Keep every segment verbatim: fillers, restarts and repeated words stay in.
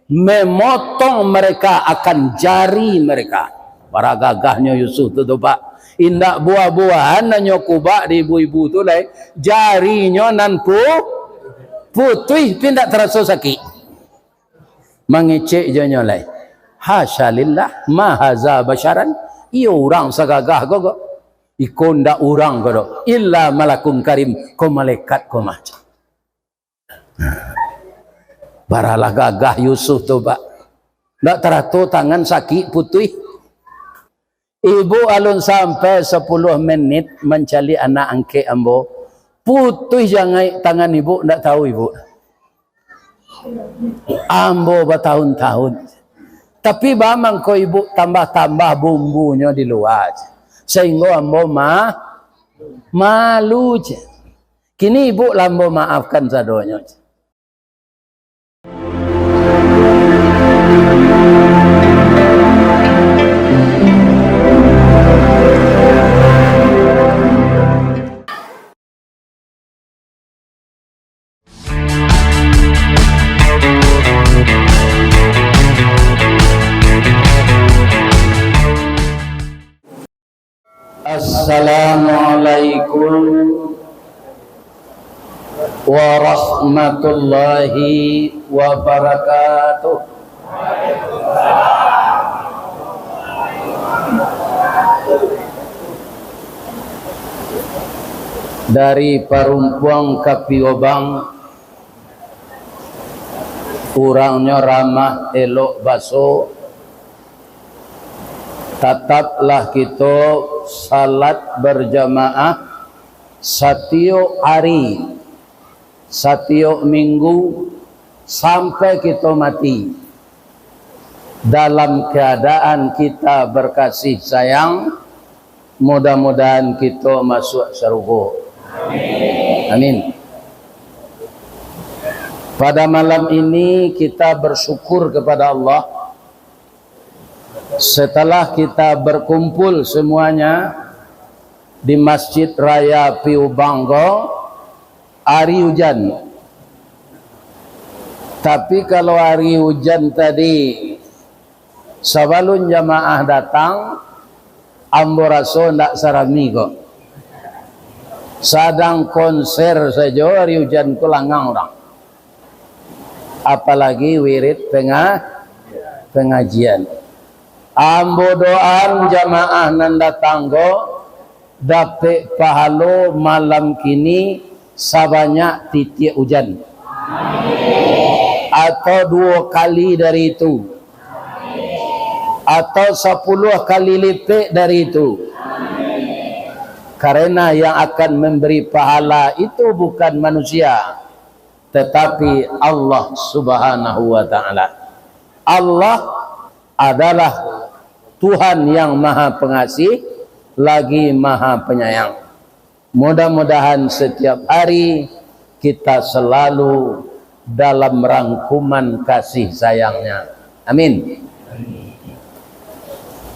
memotong mereka akan jari mereka. Bara gagahnyo Yusuf tu, tu, Pak. Indak buah-buahan hanyo kubak di ibu-ibu tu lai. Jarinyo nan pu-, putuih, pi indak taraso sakik. Mangecek jo nyo lai. "Hasya lillah, ma haza basyaran." Iyo urang sagagah ko, ko. Iko ndak urang ko doh. "Illa malakun karim," ko malaikat ko mah. Baralah gagah Yusuf tu, Pak. Ndak taraso tangan sakik putuih. Ibu alun sampai sapuluah menit mancaliak anak angkek ambo. Putuih jangaik tangan ibu, ndak tahu ibu. Ambo batahun-tahun. Tapi baa mangko ibu tambah-tambah bumbunyo di lua, sahinggo ambo ma-, malu, ceh. Kini ibu lah ambo maafkan sadonyo, ceh. Assalamualaikum warahmatullahi wabarakatuh. Dari Parumpuang ka Piobang, urangnyo ramah, elok baso, tataplah kito salat berjamaah satiok ari, satiok minggu, sampai kito mati, dalam keadaan kita berkasih sayang. Mudah-mudahan kito masuak sarugo. Amin. Pada malam ini kita bersyukur kepada Allah, setelah kita berkumpul semuanya di Masjid Raya Piubang ko, ari ujan. Tapi kalau ari ujan tadi, sabalun jamaah datang, ambo raso ndak sarami ko. Sadang konser sajo, ari ujan ko langang urang. Apalagi wirid penga-, pengajian. Ambo doaan jamaah nan datang ko dapek pahalo malam kini sabanyak titiak ujan, atau duo kali dari itu, atau sapuluah kali lipek dari itu. Karena yang akan memberi pahala itu bukan manusia, tetapi Allah Subhanahu wa Ta'ala. Allah adalah Tuhan yang Maha Pengasih, lagi Maha Penyayang. Mudah-mudahan setiap hari kita selalu dalam rangkuman kasih sayang-Nya. Amin.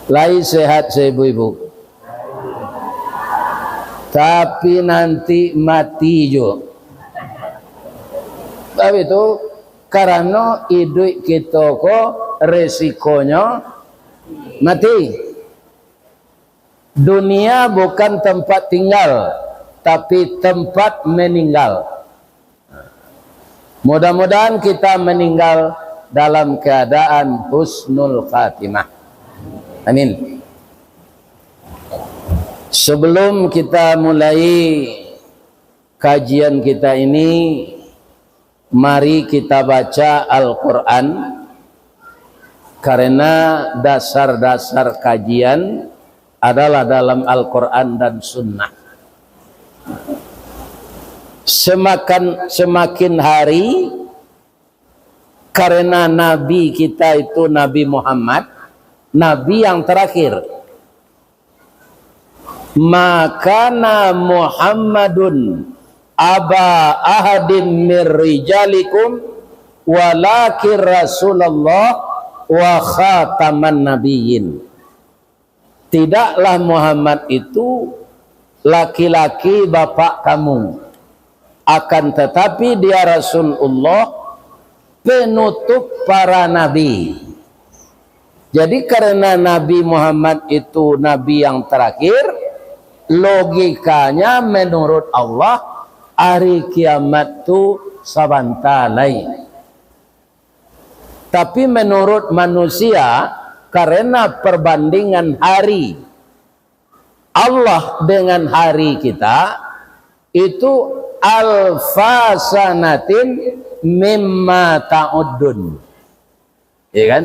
Lai sehat, ibu-ibu? Tapi nanti mati jo. Tapi tu, karano iduik kito ko resikonyo mati. Dunia bukan tempat tinggal, tapi tempat meninggal. Mudah-mudahan kita meninggal dalam keadaan husnul khatimah. Amin. Sebelum kita mulai kajian kita ini, mari kita baca Al-Quran, karena dasar-dasar kajian adalah dalam Al-Quran dan Sunnah. Semakan, semakin hari, karena Nabi kita itu Nabi Muhammad, Nabi yang terakhir. "Ma kana Muhammadun aba ahadim mir rijalikum, walakin Rasulullah wa khataman nabiyyin." Tidaklah Muhammad itu laki-laki bapak kamu, akan tetapi dia Rasulullah penutup para nabi. Jadi, karena Nabi Muhammad itu nabi yang terakhir, logikanya menurut Allah, hari kiamat tu sabanta lai. Tapi menurut manusia, karena perbandingan hari Allah dengan hari kita, itu alfa sanatin mimma ta'uddun. Ya kan?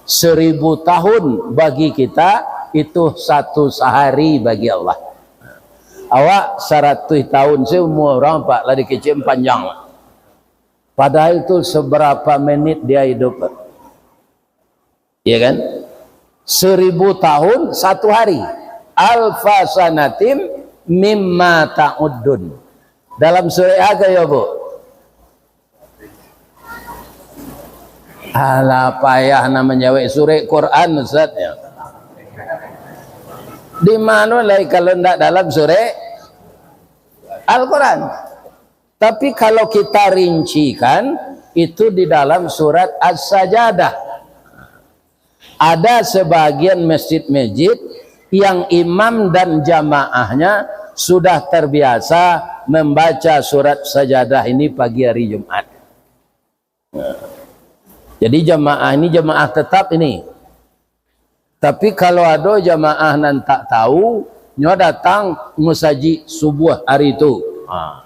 Seribu tahun bagi kita, itu satu sehari bagi Allah. Awak saratuih tahun seumur urang, Pak, lah dikecek panjang. Padahal itu seberapa menit dia hidup. Ya kan? Seribu tahun satu hari. Alfa sanatim mimma ta'uddun. Dalam surah apa ya, Bu? Alah, payah nak manjawab, surah Quran, Ustaz, ya. Di mana lagi kalau ndak dalam surah Al-Quran? Tapi kalau kita rincikan, itu di dalam surat As-Sajadah. Ada sebagian masjid-masjid yang imam dan jamaahnya sudah terbiasa membaca surat Sajadah ini pagi hari Jumat. Jadi jamaah ini jamaah tetap ini. Tapi kalau ado jamaah nan tak tahu, nyo datang musajik subuah hari tu. Ha.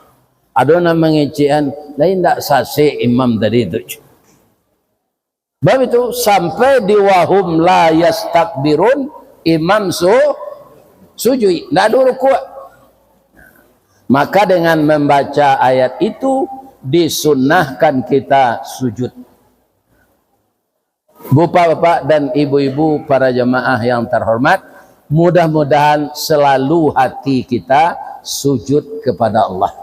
Ado nan mangecekan, lain ndak sasek imam tadi tu. Sebab itu, sampai di wahum la yastakbirun, imam su-, sujud, ndak ado rukuk. Maka dengan membaca ayat itu, disunnahkan kita sujud. Bapak-bapak dan ibu-ibu, para jamaah yang terhormat, mudah-mudahan selalu hati kita sujud kepada Allah.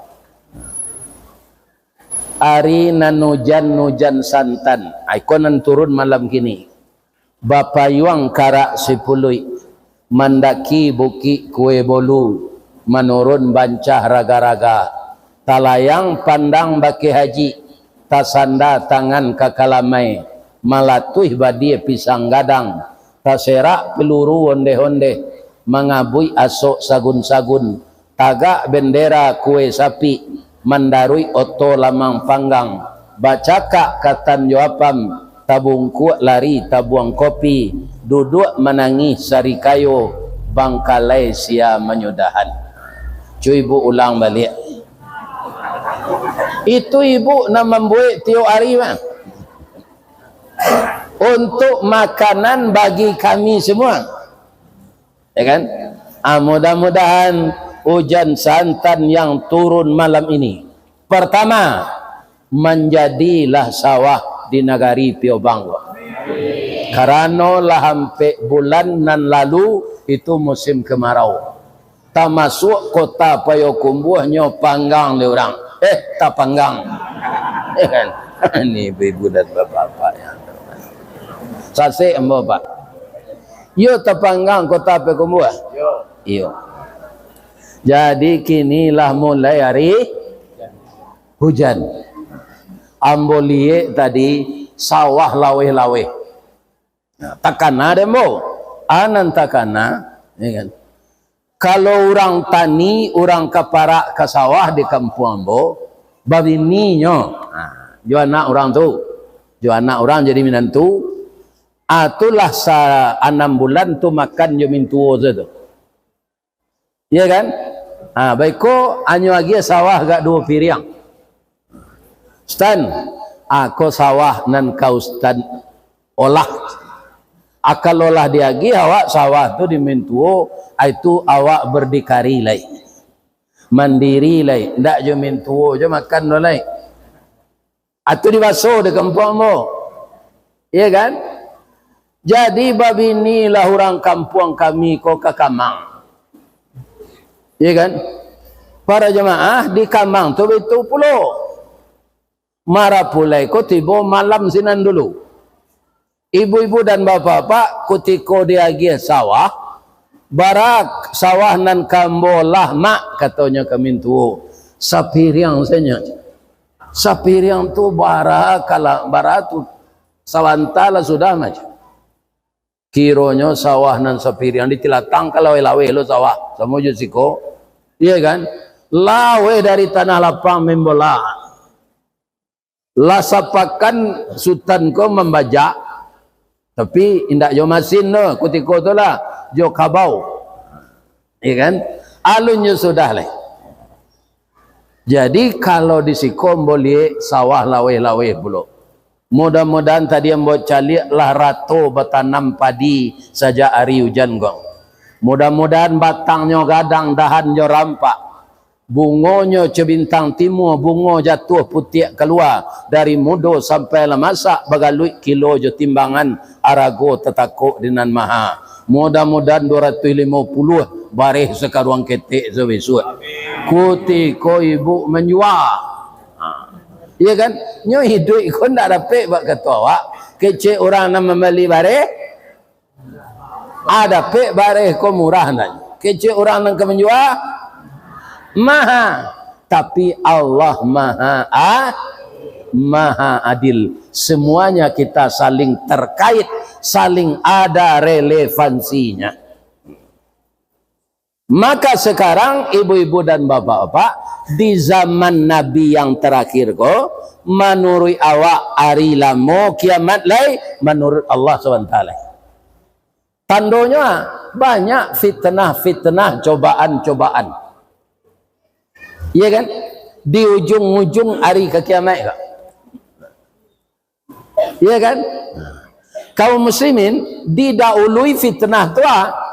Ari nan ujan, ujan santan, iko nan turun malam kini. Bapayuang karak sipuluik, mandaki bukik kue bolu, manurun bancah raga-raga, talayang pandang bakeh haji, tasanda tangan ka kalamai, malatuih badia pisang gadang, taserak peluru ondeh-ondeh, mangabuik asok sagun-sagun, tagak bendera kue sapik, mandaruik oto lamang panggang, bacakak katan jo apam, tabungkuak lari tabuang kopi, duduak manangih sarikayo, bangkalai sia manyudahan. Cu, ibu ulang baliak. Itu ibu nan mambuek tiok ari mah. Untuk makanan bagi kami semua. Ya kan? Ah, mudah-mudahan ujan santan yang turun malam ini, pertama, manjadilah sawah di nagari Piobang. Karano lah ampek bulan nan lalu itu musim kemarau. Tamasuak kota Payokumbuah nyo panggang dek urang. Eh, tapanggang. Ya kan? Ini ibu-ibu dan bapak-bapak yang terhormat. Sasek ambo, Pak. Iyo, tapanggang kota Payokumbuah. Iyo. Jadi, kini lah mulai hari hujan. Ambo liek tadi, sawah laweh-laweh. Nah, takana dek ambo. Anan takana, ya kan? Kalau urang tani, urang ka parak ka sawah di kampuang ambo, babininyo, nah, jo anak urang tu, jo anak urang jadi minantu, ah, tu lah sa-, anam bulan tu makan jo mintuo se tu. Iya kan? Ah, baiko anyo agiah sawah agak duo piriang. Stan, ah, ko sawah nan ka Ustaz olah. Ah, kalau lah diagiah awak sawah tu di mintuo, ah, itu awak berdikari lai. Mandiri lai, ndak jo mintuo jo makan do lai. Atu dibaso di kampuang ambo. Iya kan? Jadi, babinilah urang kampuang kami ko ka kamang. Iya kan? Para jamaah di kamang tu baitu pulo. Marapulai ko tibo malam sinan dulu. Ibu-ibu dan bapak-bapak, kutiko diagiah sawah, bara sawah nan ka ambo olah, Mak, katonyo ka mintuo. Sapiriang sajo. Sapiriang tu bara kala-, bara tu sabanta lah sudah macam. Kironyo sawah nan sapiriang ditilatang ka laweh-laweh lo sawah, samo jo siko. Iya kan? Laweh dari tanah lapang membola. Lah sapakan Sutan ko mambajak, tapi indak jo masin tu, kutiko tu lah, jo kabau. Iya kan? Alun jo sudah lai. Jadi, kalau di siko ambo liek sawah laweh-laweh pulo. Mudah-mudahan tadi ambo caliak lah rato batanam padi sajak ari ujan ko. Mudah-mudahan batangnyo gadang, dahannyo rampak. Bungonyo co bintang timua, bungo jatuah putiak kalua, dari mudo sampai lah masak, bagaluik kilo jo timbangan, arago tatakok di nan maha. Mudah-mudahan dua ratuih limo puluah bareh sakaruang ketek sabisuak. Kutiko ibu manjua. Ha. Iya kan? Nyo iduik ko ndak dapek bak kato awak. Kecek urang nan mambali bareh, ah, dapek bareh ko murah nan. Kecek urang nan ka manjua, maha. Tapi Allah maha a-, maha adil. Semuanya kita saling terkait, saling ada relevansinya. Maka sekarang, ibu-ibu dan bapak-bapak, di zaman Nabi yang terakhir ko, manuruik awak ari lamo kiamat lai, manuruik Allah subhanahu wa taala. Tandonyo, ah, banyak fitnah-fitnah, cobaan-cobaan. Iya kan? Di ujung-ujung ari ka kiamat ko. Iya kan? Kaum muslimin, didahului fitnah tu, ah.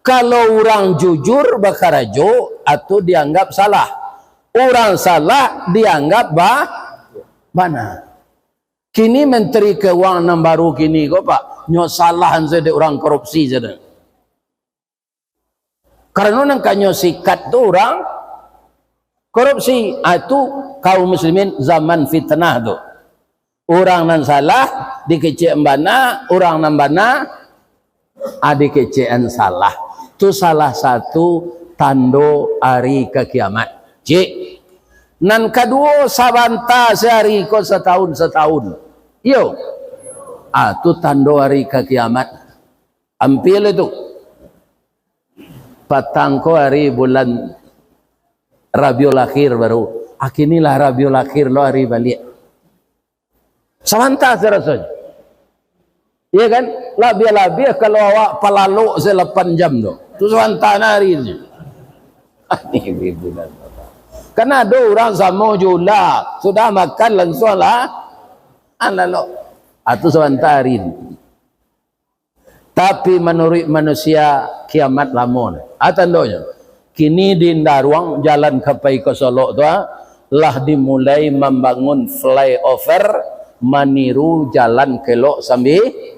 Kalau urang jujur bakarajo, atu dianggap salah. Urang salah dianggap ba-, bana. Kini Menteri Keuangan nan baru kini ko, Pak, nyo salahan sajo dek urang korupsi sajo. Karano nan ka nyo sikat tu urang korupsi. Ah, tu kaum muslimin zaman fitnah tu. Urang nan salah dikecek bana, urang nan bana, ah, dikecekan salah. Tu salah satu tando ari ka kiamat. Cik. Nan kaduo, sabanta sahari ko satahun-satahun. Iyo. Ah, tu tando ari ka kiamat. Ampia lah tu. Patang ko ari bulan Rabiul Akhir baru. Ah, kini lah Rabiul Akhir lo ari baliak. Sabanta se rasonyo. Iya kan? Labiah-labiah kalau awak palalok se lapan jam tu. Tu sabanta nah ari tu. Kan ado urang samo jo ula, sudah makan langsuang lah, ah, lalok. Ah, tu sabanta ari tu. Tapi manuruik manusia, kiamat lamo. Ah, tandonyo, kini di Indaruang, jalan ka pai ka Solok tu, ah, lah dimulai mambangun flyover maniru jalan ka Lok Sambi-,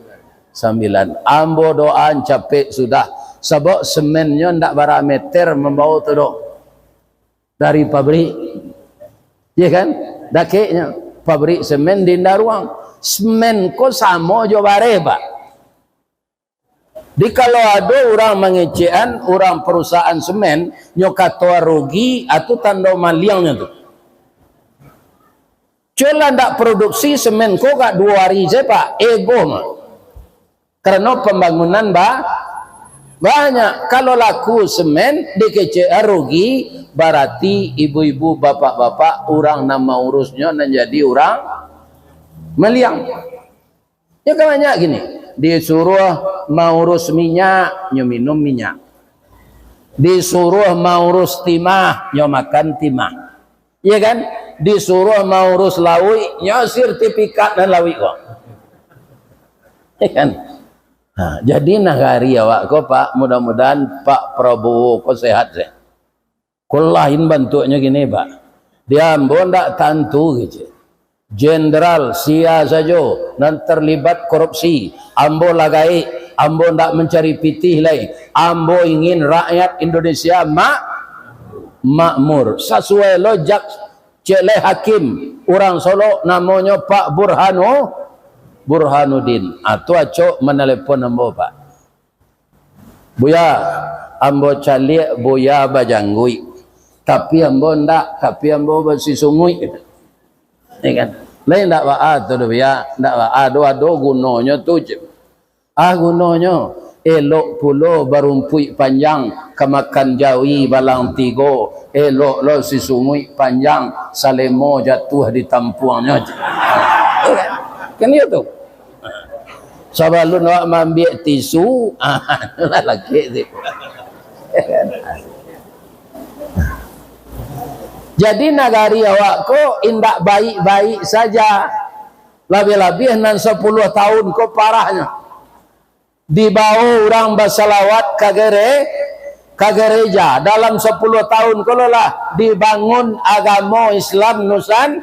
Sambilan. Ambo doa capek sudah, sabab semennyo ndak bara meter mambao tu doh. Dari pabrik. Iya kan? Dakeknyo. Pabrik semen di Indaruang. Semen ko samo jo bareh, Pak. Di kalau ado urang mangecekan urang perusahaan semen, nyo kato rugi, atu tando maliangnyo tu. Cubolah ndak produksi semen ko gak duo ari sajo, Pak. Ego mah. Karano pambangunan ba-, banyak. Kalau laku semen, dikecek rugi, barati ibu-ibu, bapak-bapak, urang nan maurusnyo nan jadi urang maliang. Nyo kan banyak kini. Disuruah maurus minyak, nyo minum minyak. Disuruah maurus timah, nyo makan timah. Iya kan? Disuruah maurus lauik, nyo sertifikat nan lauik ko. Iya kan? Ha, jadi nagari awak ko, Pak, mudah-mudahan Pak Prabowo ko sehat sajo. Ko lain bantuaknyo kini, Pak. Di ambo ndak tantu, kecek. Jenderal sia sajo nan terlibat korupsi. Ambo lah gaek, ambo ndak mancari pitih lai. Ambo ingin rakyat Indonesia mak-, makmur. Sasuai lo jak cek lai hakim urang Solok, namonyo Pak Burhanu-, Burhanuddin. Ah, tu acok manalepon ambo, Pak. "Buya, ambo caliak Buya bajangguik, tapi ambo ndak, tapi ambo basisunguik." Ya kan? Lain ndak baa tu doh, ya. Ndak baa doh, ado gunonyo tu je. Ah, gunonyo, elok pulo barumpuik panjang, ka makan jawi balang tigo, elok lo sisunguik panjang, salemo jatuah di tampuangnyo. Kan iyo tu. Sabalun awak maambiak tisu, ah, lah lakek tu. Jadi nagari awak ko indak baik-baik saja. Labiah-labiah nan sapuluah tahun ko parahnyo. Dibawo urang basalawat ka gere-, ka gereja. Dalam sapuluah tahun ko lo lah dibangun agamo Islam Nusan-,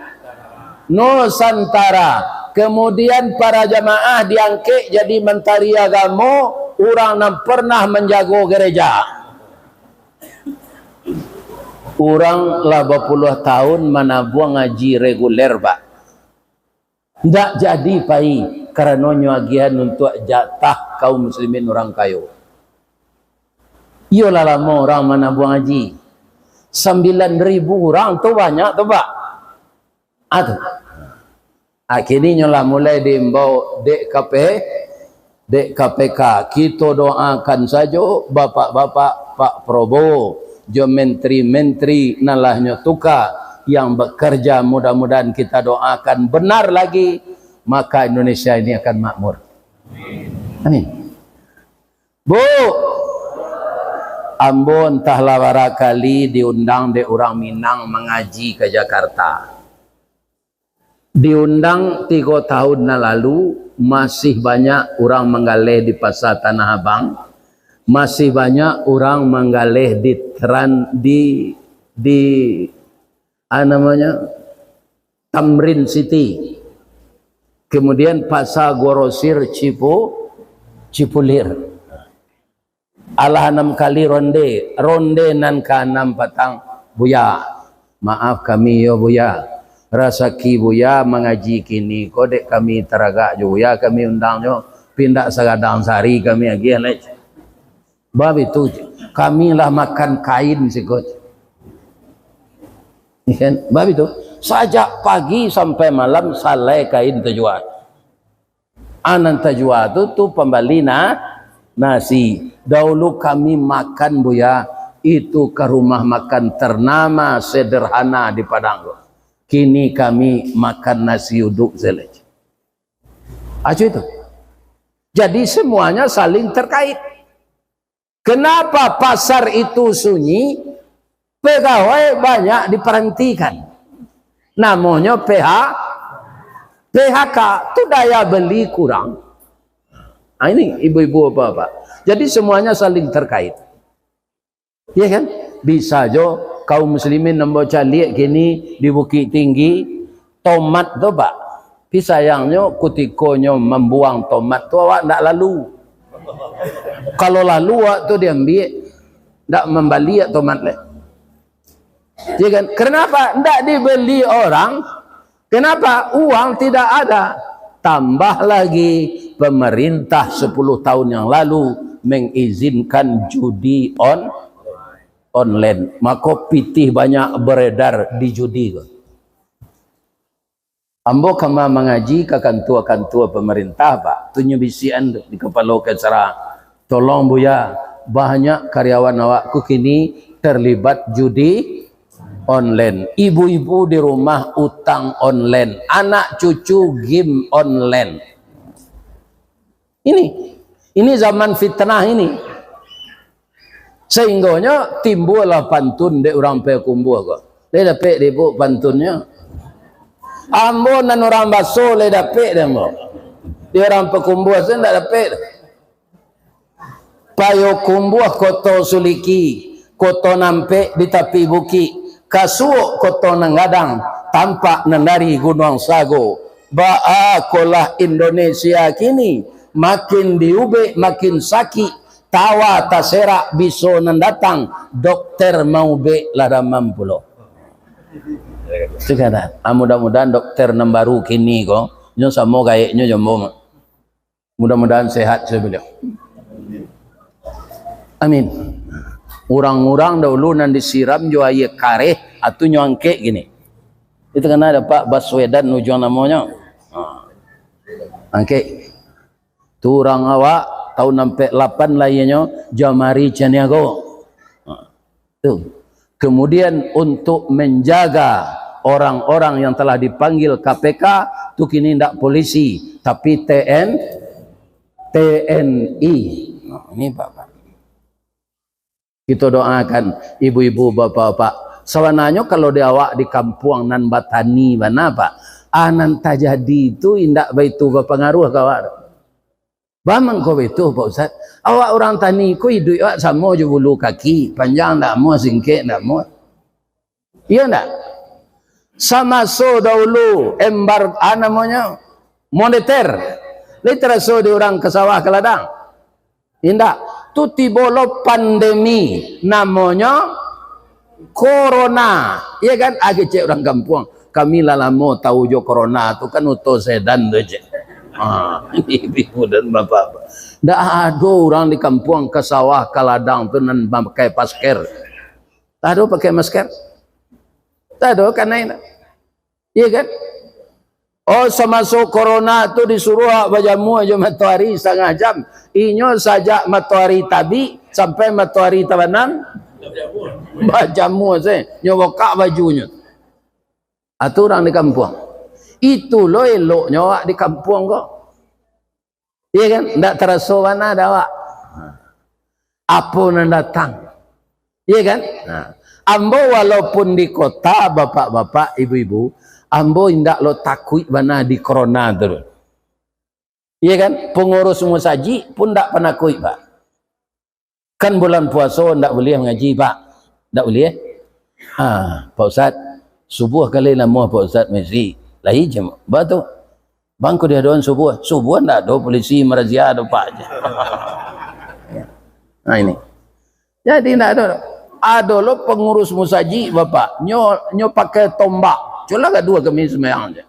Nusantara. Kemudian para jamaah diangkek jadi mantari agamo, urang nan pernah manjago gereja. Urang lah bapuluah tahun manabuang haji reguler, Pak. Ndak jadi pai, karano nyo agiahan untuak jatah kaum muslimin urang kayo. Iyolah lamo urang manabuang haji. Sambilan ribu urang tu banyak tu, Pak. Ah, tu. Ah, kini nyo lah mulai diimbau dek K P, dek K P K. Kito doakan sajo bapak-bapak Pak Prabowo jo menteri-menteri nan lah nyo tuka yang bekerja, mudah-mudahan kita doakan benar lagi, maka Indonesia ini akan makmur. Amin. Bu, ambo antahlah bara kali diundang dek urang Minang mangaji ka Jakarta. Diundang tigo tahun nan lalu, masih banyak urang manggaleh di Pasar Tanah Abang, masih banyak urang manggaleh di Tran-, di, di, ah, namonyo, Tamrin City. Kemudian Pasar Grosir Cipu-, Cipulir. Alah anam kali ronde, ronde nan kaanam patang, "Buya, maaf kami yo, Buya. Rasaki Buya mangaji kini ko dek kami taragak jo Buya kami undangnyo, pindak sagadang sari kami agiah lai." Bab itu, kami lah makan kain siko. Kan? Bab itu, sajak pagi sampai malam salai kain tajua. Anan tajua tu, tu pambali na-, nasi. Dahulu kami makan, Buya, itu ka rumah makan ternama sederhana di Padang tu. Kini kami makan nasi uduk sajo. Acu itu. Jadi semuanya saling terkait. Kenapa pasar itu sunyi? Pegawai banyak diberhentikan. Namonyo P H, P H K, tu daya beli kurang. Ah, ini ibu-ibu, bapak-bapak. Jadi semuanya saling terkait. Ya kan? Bisa jo kaum muslimin nan bacaliak kini di Bukittinggi, tomat tu, Pak. Tapi sayangnyo, kutiko nyo mambuang tomat tu, awak ndak lalu. Kalau lalu, awak tu diambiak, ndak mambali awak tomat lai. Ya kan? Karena apa? Ndak dibeli orang. Kenapa? Uang tidak ada. Tambah lagi, pemerintah sepuluh tahun yang lalu mengizinkan judi on-, online. Mako, pitih banyak beredar di judi ko. Ambo kama mangaji ka kantua-kantua pamarintah, Pak. Tu nyo bisiakan tu di kapalo kesra. "Tolong, Buya, banyak karyawan awak ko kini terlibat judi online. Ibu-ibu di rumah utang online, anak cucu game online." Ini, ini zaman fitnah ini. Sehinggonyo timbullah pantun dek urang Payakumbuah ko. Lai dapek dek ibuk pantunnyo? Ambo nan urang Baso lai dapek dek ambo. Di urang Payakumbuah tu ndak dapek. Payakumbuah koto suliki, koto nampek di tapi bukik, kasuok koto nan gadang, tampak nan dari Gunuang Sago. Baa kolah Indonesia kini, makin diubek makin sakik, tawa taserak biso nan datang, dokter maubek lah damam pulo. Sugana. Ah, mudah-mudahan dokter nan baru kini ko, nyo samo gaeknyo jo ambo. Mudah-mudahan sehat sajo baliau. Amin. Urang-urang dahulu nan disiram jo aia kareh, atu nyo angkek kini. Itu kan ado Pak Baswedan ujuang namonyo. Ha. Angkek. Tu urang awak tahun ampek lapan lahianyo, Jamari Caniago. Ha. Tu. Kemudian untuk menjaga orang-orang yang telah dipanggil K P K, tu kini ndak polisi, tapi T N, T N I. Nah, ini Bapak. Kito doakan ibu-ibu, bapak-bapak. Sabananyo kalau di awak di kampuang nan batani bana, Pak, ah, nan tajadi tu indak baitu bapangaruh ka awak. Baa mangko baitu, Pak Ustaz? Awak urang tani ko iduik awak samo jo bulu kaki, panjang ndak amuah, singkek ndak amuah. Iyo ndak? Samaso dahulu embar-, ah, namonyo, moneter, lai taraso di urang ka sawah ka ladang? Indak. Tu tibo lo pandemi, namonyo corona. Iyo kan? Ah, kecek urang kampuang. Kami lah lamo tahu jo corona tu kan, oto sedan tu, cek. Ha, ibu dan bapak. Ndak ado urang di kampuang ka sawah, ka ladang tu nan mamakai masker. Tak ado pakai masker. Tak ado kanai. Iyo kan? Oh, samaso corona tu disuruah awak bajamua jo matoari satangah jam. Inyo sajak matoari tabik sampai matoari tabanam, bajamua se. Nyo bukak bajunyo. Atu urang di kampuang. Itu lo eloknyo awak di kampuang ko. Iyo kan? Ndak taraso bana dek awak apo nan datang. Iyo kan? Nah, ambo walaupun di kota, bapak-bapak, ibu-ibu, ambo indak lo takuik bana di corona tu. Iyo kan? Pengurus musajik pun ndak panakuik, Pak. Kan bulan puaso ndak buliah mangaji, Pak. Ndak buliah. Ha, Pak Ustaz, subuah kali namuah Pak Ustaz mesti lai jam. Baa tu? Bangko diadoan subuah. Subuah ndak ado polisi marazia do, Pak. Ha, ini. Jadi ndak ado. Ado lo pengurus musajik, Bapak. Nyo, nyo pakai tombak. Cubolah gaduah kami sumbayang se.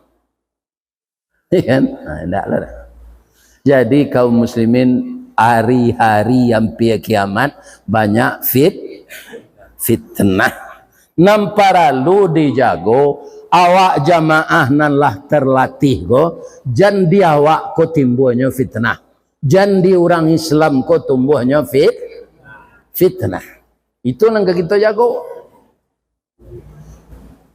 Iyo kan? Ha, indak lah dah. Jadi, kaum muslimin, hari-hari ampia kiamat, banyak fit-, fitnah. Nan paralu dijago, awak jamaah nan lah terlatih ko, jan di awak ko timbuahnyo fitnah. Jan di urang Islam ko tumbuahnyo fit-, fitnah. Itu nan ka kito jago.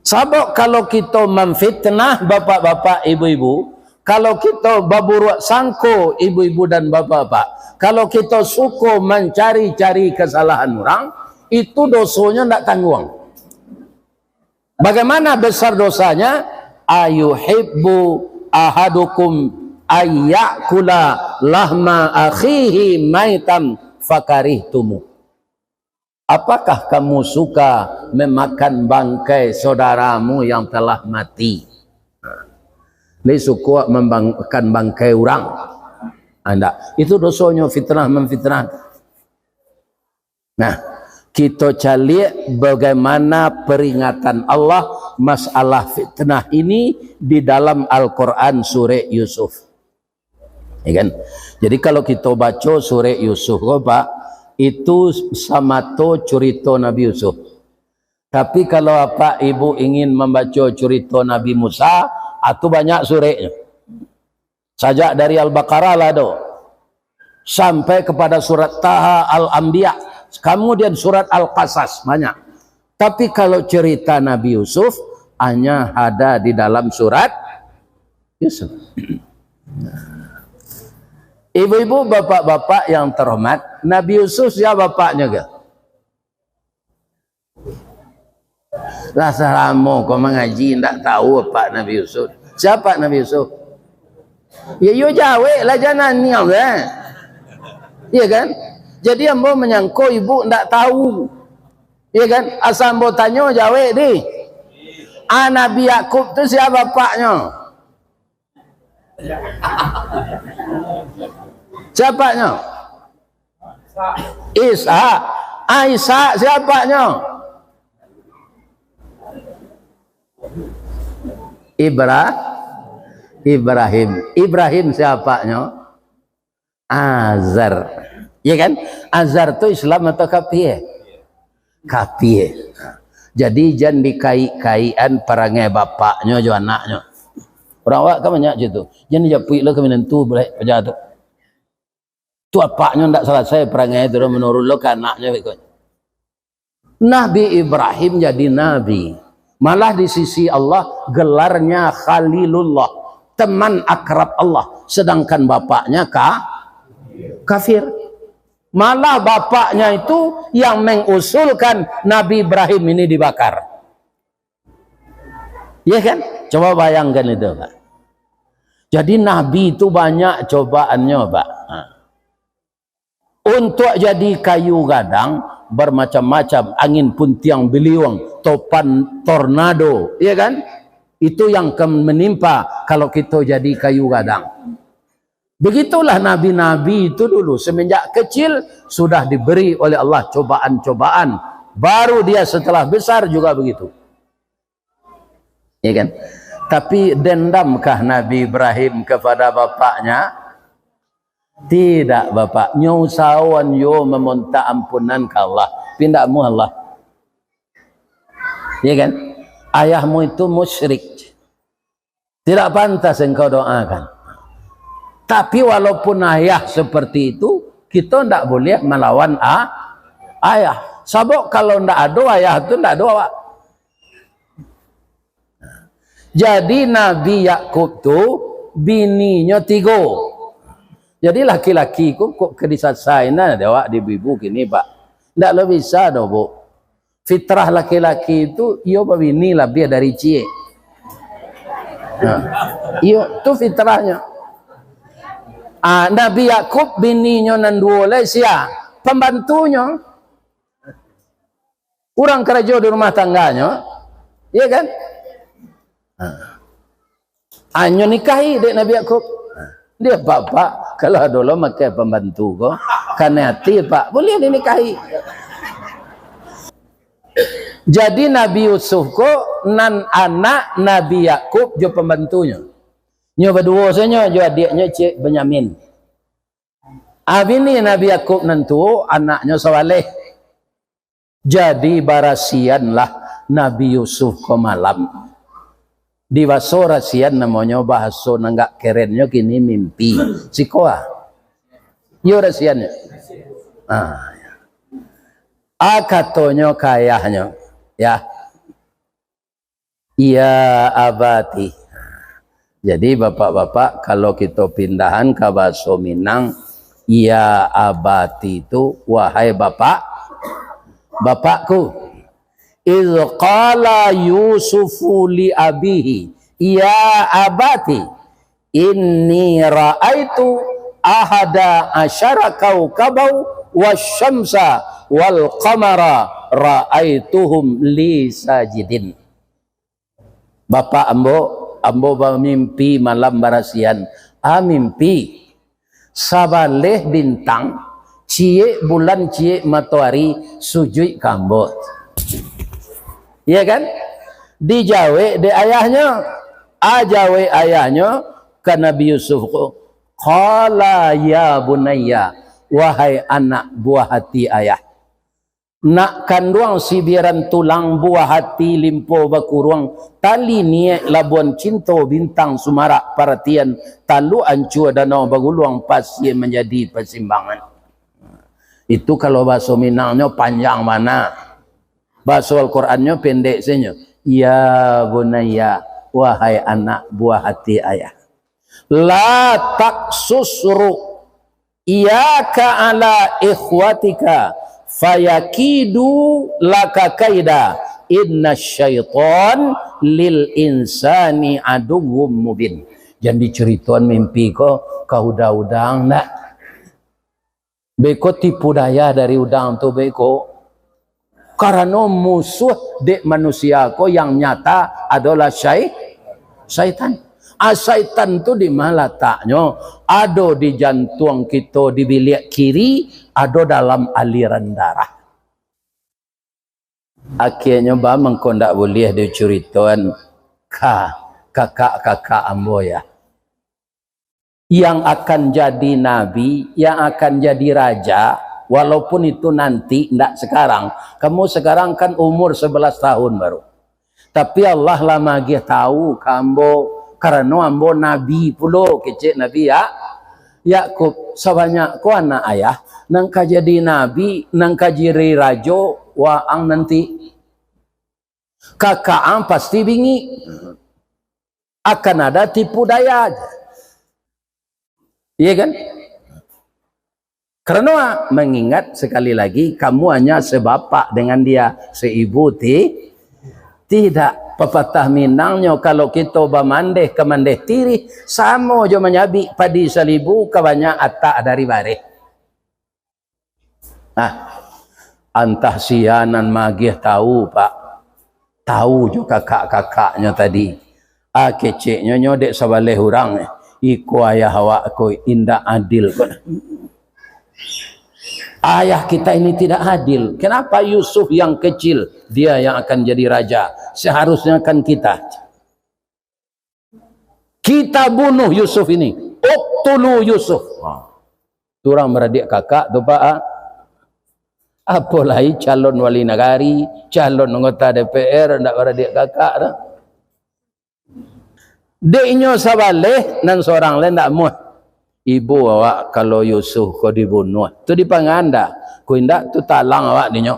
Sabab kalau kito mamfitnah bapak-bapak, ibu-ibu, kalau kito baburuak sangko, ibu-ibu dan bapak-bapak, kalau kito suko mancari-cari kasalahan urang, itu dosonyo ndak tangguang. Bagaimana besar dosanya? "Ayuhibbu ahadukum ayyakula lahma akhihi maitan fakarihtumuh." Apakah kamu suka memakan bangkai saudaramu yang telah mati? Lai suko mamakan bangkai urang? Indak. Itu dosonyo fitnah mamfitnah. Nah, kito caliak bagaimana peringatan Allah masalah fitnah ini di dalam Al-Quran surek Yusuf. Ya kan? Jadi, kalau kito baco surek Yusuf ko, Pak, itu samato curito Nabi Yusuf. Tapi, kalau apak ibu ingin mambaco curito Nabi Musa, ah, tu banyak sureknyo. Sajak dari Al-Baqarah lah ado, sampai kepada surat Taha, Al-Anbiya, kamudian surat Al-Qasas, banyak. Tapi, kalau cerita Nabi Yusuf, hanya ada di dalam surat Yusuf. Ibu-ibu, bapak-bapak yang terhormat, Nabi Yusuf sia bapaknyo ko? Lah salamo ko mangaji, ndak tahu apak Nabi Yusuf. Sia apak Nabi Yusuf? Ya, iyo jawek lah, jan aniang, eh. Iya kan? Jadi, ambo manyangko ibu ndak tahu. Iya kan? Asa ambo tanyo, jawek dih. Ah, Nabi Yakub tu sia bapaknyo? Sia bapaknyo? Ishak. Ah, Ishak sia bapaknyo? Ibra-, Ibrahim. Ibrahim sia bapaknyo? Azar. Iya kan? Azar tu Islam atau kafir? Kafir. Jadi, jan dikaik-kaikan parangai bapaknyo jo anaknyo. Urang awak kan banyak cam tu. Jan dijapuik lah ka minantu, bulek paja tu. Tu apaknyo ndak salasai parangai tu, manurun lo ka anaknyo beko. Nabi Ibrahim jadi nabi. Malah di sisi Allah gelarnya Khalilullah, teman akrab Allah. Sedangkan bapaknya ka-, kafir. Malah bapaknya itu yang mengusulkan Nabi Ibrahim ini dibakar. Iya kan? Coba bayangkan itu, Pak. Jadi Nabi itu banyak cobaannya, Pak. Ha. Untuk jadi kayu gadang, bermacam-macam, angin puntiang beliung, topan tornado, iya kan? Itu yang akan menimpa kalau kita jadi kayu gadang. Begitulah nabi-nabi itu dulu, semenjak kecil sudah diberi oleh Allah cobaan-cobaan. Baru dia setelah besar juga begitu. Ya kan? Tapi dendamkah Nabi Ibrahim kepada bapaknya? Tidak, Bapak. Nyo usahoan yo meminta ampunan ka Allah. Pindak mu Allah. Ya kan? Ayahmu itu musyrik. Tidak pantas engkau doakan. Tapi walaupun ayah seperti itu, kita ndak boleh melawan a-, ayah. Sabab kalau ndak ado ayah tu, ndak ado awak. Jadi Nabi Yakub tu bininyo tigo. Jadi laki-laki ko kok ka disasai nah dek awak di ibu-ibu kini, Pak. Ndak lo bisa doh, Bu. Fitrah laki-laki tu, iyo babini labiah dari ciek. Nah, iyo, tu fitrahnyo. Ah, Nabi Yakub bininyo nan duo lai sia? Pambantunyo. Urang karajo di rumah tangganyo. Iya kan? Ah. Anyo nikahi dek Nabi Yakub. Dia, "Bapak, kalau ado lo makai pambantu ko, kanai ati, Pak, buliah dinikahi." Jadi Nabi Yusuf ko nan anak Nabi Yakub jo pambantunyo. Nyo baduo sajo jo adiaknyo ciek Benyamin. Ah, bini Nabi Yakub nan tuo, anaknyo sabaleh. Jadi, barasianlah Nabi Yusuf ko malam. Di baso rasian namonyo, bahaso nan agak kerennyo kini mimpi. Siko ah. Iyo rasiannyo. Ah, ya. Ah, katonyo ka ayahnyo, ya. Ya abati. Jadi, bapak-bapak, kalau kito pindahan ka bahaso Minang, ya abati tu, wahai bapak, bapakku. Idh qala Yusufu li abihi, ya abati, inni ra'aitu ahada asyara kaukabau wasyamsa wal qamara ra'aituhum li sajidin. Bapak ambo, ambo bamimpi malam barasian. Ah, mimpi. Sabaleh bintang, ciek bulan, ciek matoari, sujuik ka ambo. Iya kan? Dijawek dek ayahnyo. Ah, jawek ayahnyo ka Nabi Yusuf ko, "Qala ya bunayya, wahai anak buah hati ayah." Nak kanduang sibiaran tulang, buah hati limpo bakuruang, tali niek labuan cinto, bintang sumarak paratian, taluk ancua danau baguluang, pasia manjadi pasimbangan. Itu kalau bahaso Minangnyo panjang bana. Bahaso Al-Qurannyo pendek sajo. Ya bunayya, wahai anak buah hati ayah. La taqsus ru'yaka ala ikhwatika fayakidu laka kaida. Inna syaitan lil insani aduwwum mubin. Jan dicaritoan mimpi ko ka udang-udang ndak. Beko tipu daya dari udang tu beko. Karano musuh dek manusia ko yang nyata adolah syai-, syaitan. Ah, syaitan tu di ma lataknyo? Ado di jantuang kito, di biliak kiri, ado dalam aliran darah. Akienyo ba mangko ndak buliah dicuritoan ka kakak-kakak ambo, ya. Yang akan jadi nabi, yang akan jadi raja, Walaupun itu nanti, ndak sekarang. Kamu sekarang kan umur sebelas tahun baru. Tapi Allah lah magiah tahu ka ambo, karano ambo nabi pulo, kecek Nabi Ya-, Yakub. Sabanyak ko anak ayah, nan ka jadi nabi, nan ka jadi rajo, waang nanti. Kakak ang pasti bingik. Akan ada tipu daya. Iya kan? Karano mengingat, sekali lagi, kamu hanya sebapak dengan dia, seibu ti-, tidak. Pepatah Minangnyo, kalau kito bamandeh ka mandeh tirih, samo jo manyabik padi salibu ka banyak atak dari bareh. Nah, antah sia nan magiah tahu, Pak. Tahu jo kakak-kakaknyo tadi. Ah, keceknyo nyo dek sabaleh urang, eh. Iko ayah awak ko indak adil ko. Ayah kita ini tidak adil. Kenapa Yusuf yang kecil, dia yang akan jadi raja? Seharusnya kan kita. Kita bunuh Yusuf ini. Uqtulu Yusuf. Ha. Tu urang baradiak kakak tu, Pak, ah. Apolai calon wali nagari, calon anggota D P R, ndak baradiak kakak tu. Dek inyo sabaleh, nan sorang lai ndak amuah. Ibo awak kalau Yusuf ko dibunuah, tu dipanganda. Ko indak, tu talang awak dinyo.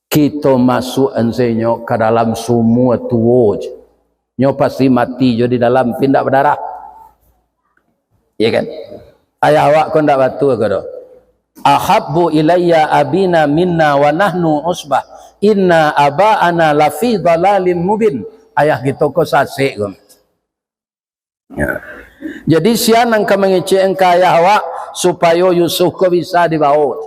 Kito masuak-an se nyo ka dalam sumua tuo je. Nyo pasti mati jo di dalam, pi indak badarah. Iya kan? Ayah awak ko ndak batua ko doh. "Ahabbu ilayya abina minna wa nahnu usbah. Inna aba'ana lafi dhalalim mubin." Ayah kito ko sasek ko. Ya. Jadi, sia nan ka mangecek ka ayah awak, supayo Yusuf ko bisa dibawo.